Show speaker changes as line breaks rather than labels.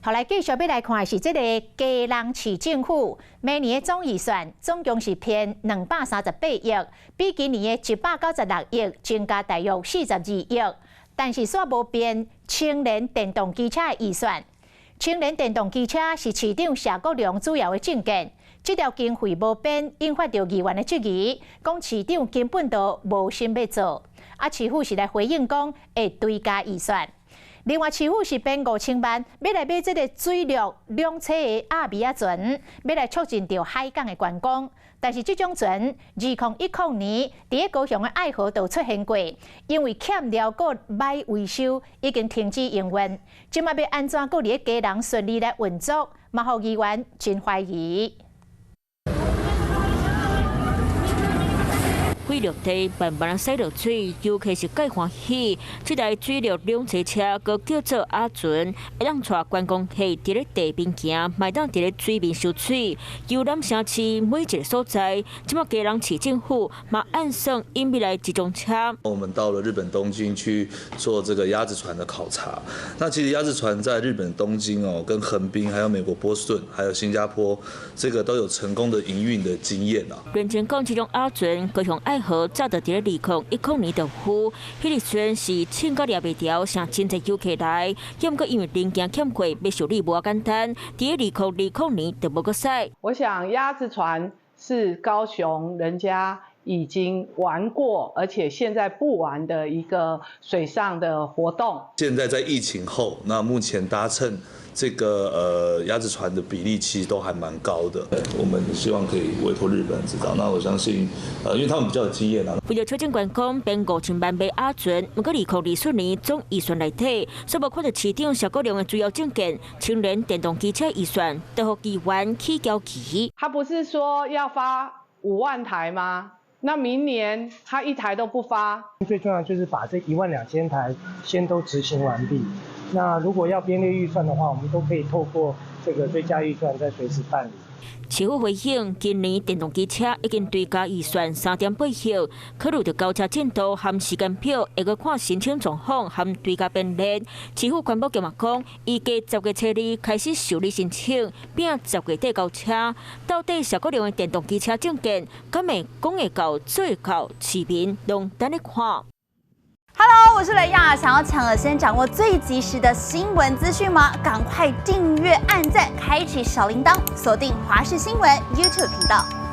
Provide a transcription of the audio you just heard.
後來繼續欲來看的是這个基隆市政府明年的總預算總共是編238億，比今年的196億增加大約42億，但是煞無編青年電動機車的預算。青年電動機車是市長謝國樑主要的政見，這條經費無編，引發著議員的質疑，講市長根本就無心欲做。啊，市府是來回應講會追加預算。另外，市府是編5000萬，欲來買這个水陸兩棲的鴨米仔船，欲來促進著海港的觀光。但是這種船，2010年佇咧高雄的愛河就出現過，因為欠料閣歹維修，已經停止營運。這擺欲按怎閣佇咧基隆順利來運作，嘛予議員真懷疑。
水陸地慢慢駛落水，遊客是蓋歡喜。這台水陸兩棲車閣叫做鴨船，會當帶觀光客佇咧地面行，嘛會當佇咧水面泅水，遊覽城市每一个所在。這擺基隆市政府嘛按算引入來這種車。
我們到了日本東京去做這個鴨子船的考察。那其實鴨子船在日本東京哦，跟橫濱，還有美國波士頓，還有新加坡，這個都有成功的營運的經驗啊。
認真講，這種鴨船高雄愛河早就佇咧2010年就有，彼个時陣是穿甲掠袂牢，誠真濟遊客來。毋過因為零件欠貨，欲修理無簡單，佇咧2020年就無閣駛。
我想鴨子船是高雄人家已經玩過，而且現在不玩的一個水上的活動。
現在在疫情後，那目前搭乘這個鴨子船的比例其實都還蠻高的。我們希望可以委託日本製造，那我相信，因為他們比較有經驗啊。
為著促進觀光，編5000萬買鴨船，毋過2024年總預算內底，煞無看著市長謝國樑的主要政見，青年電動機車預算，都予議員起交期。
他不是說要發5萬台嗎？那明年他一台都不發。
最重要就是把這1萬2000台先都執行完畢。那如果要編列預算的話，我們都可以透過這個追加預算再隨時辦理。
市府回應，今年電動機車已經追加預算3.8億，考慮著交車進度和時間表，會閣看申請狀況和追加編列。市府環保局嘛講，預計10月初二開始受理申請，並10月底交車。到底謝國樑的電動機車政見，敢會講會到做會到，市民攏等咧看。
Hello，我是雷亞，想要搶先掌握最及時的新聞資訊嗎？趕快訂閱、按讚、開啟小鈴鐺，鎖定華視新聞 YouTube 頻道。